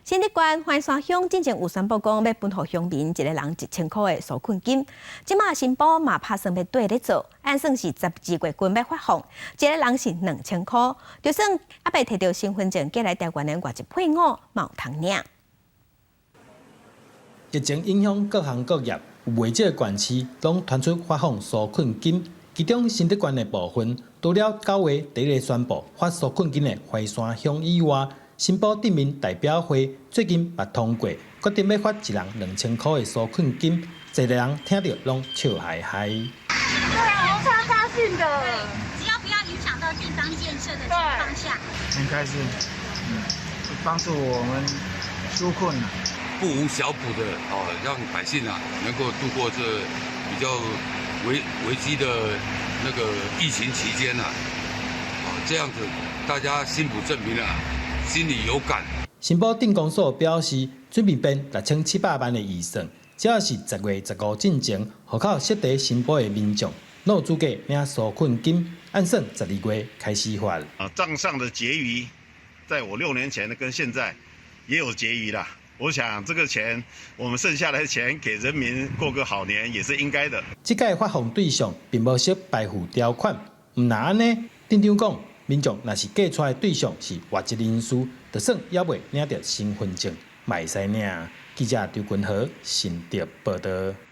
新竹縣歡山鄉進前有宣布講欲分予鄉民一个人1000箍的紓困金，這馬新埔嘛拍算欲綴咧做，按算是12月份欲發放，一个人是2000箍，就算猶未提著身份證過來台灣的外籍配偶，嘛有通領。疫情影響各行各業，有袂少縣市攏傳出發放紓困金，其中新竹縣的部分，除了9月第一个宣布發紓困金的歡山鄉以外，新埔鎮民代表會最近嘛通過，決定欲發一人2000箍的紓困金，濟人聽著攏笑嘻嘻。對啊，我超高興的。只要不要影響到地方建設的情況下，很開心，幫助我們紓困。不無小補的哦，讓百姓啊能夠度過這比較危機的那個疫情期間啊，哦，這樣子大家新埔鎮民啊心裡有感。新埔鎮公所表示，準備編6700萬的預算，只要是10月15進前，戶口設佇新埔的民眾，攏有資格領紓困金，按算12月開始發。啊，帳上的結餘，在我6年前跟現在也有結餘啦。我想這個錢，我們剩下來的錢給人民過個好年也是應該的。這屆發放對象並無設排富條款，毋但按呢，鎮長講，民眾若是計出來對象是外籍人士，就算猶未領著身份證，嘛會使領。記者張君豪新竹報導。